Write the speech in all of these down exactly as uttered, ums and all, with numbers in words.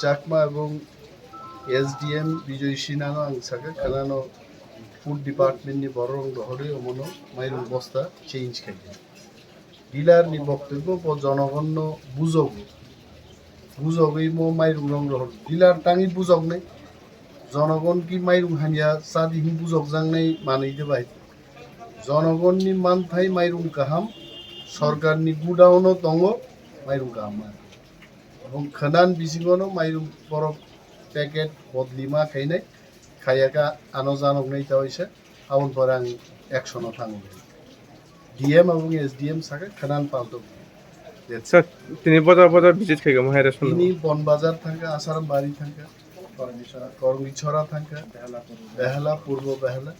Chakma ebong S D M Bijoy Sinha no ang sakha khwnano food department ni borok rok rohorwi omono mairung bosta change khaidi. Dealer ni boktobyo bo jonogon no bujogo, bujogwi mo mairung rok rohor. Dealer tangwi bujoknai, jonogon ki mairung hamya chadi hin bujokjaknai manwi de bai. Jonogonni manthai mairung kaham, sorkarni gudaono tongo mairung kaham. Ebong khwnan bisingono mairung borok packet bodlima khainai, khayaka ano janoknai ta oise, aboni pore ang action o thango. D M ebong S D M sakha khwnan palto. Sir, tini bojar bojar visit khaikha mo hai ration. Tini Bon Bazar thangkha, Asaram Bari thangkha, Korongwi Chora thangkha, Behela Purbo Behela.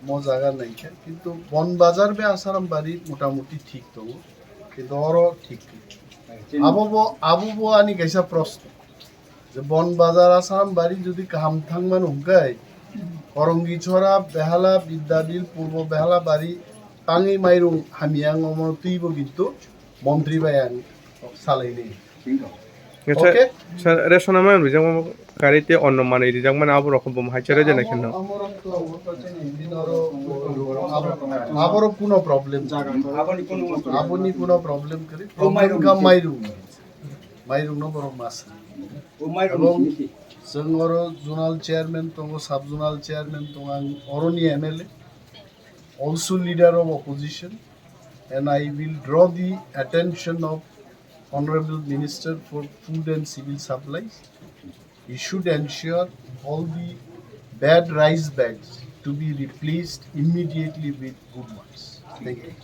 Mo jaga naikha, kintu Bon Bazar be Asaram Bari motamuti thik tongo, kintu oro thik khe. Abo bo, abo bo ani kaisa proshno. Je Bon Bazar Asaram Bari jodi kaham thangmano hwnkhe, Korongwi Chora, Behela, Bidyabil, Purbo Behela Bari tangwi mairung hamya wngmo twibo kintu montri bai ang salaini. Nge Okay. Sir, ration amount rijak mo kari te onno manwi rijak mani abo rok bo hai chere jene khenno. Amo-, amorok to, abo, abo kuno problem. Aboni kuno problem kari. O mairung Problem ka se. Mairung. Mairung no borok mas. O mairung Ebong sini si. Chwng oro zonal chairman tongo, sub zonal chairman tongo, ang oroni M L A, also leader of opposition. and I will draw the attention of Honorable Minister for Food and Civil Supplies. He should ensure all the bad rice bags to be replaced immediately with good ones. Thank you.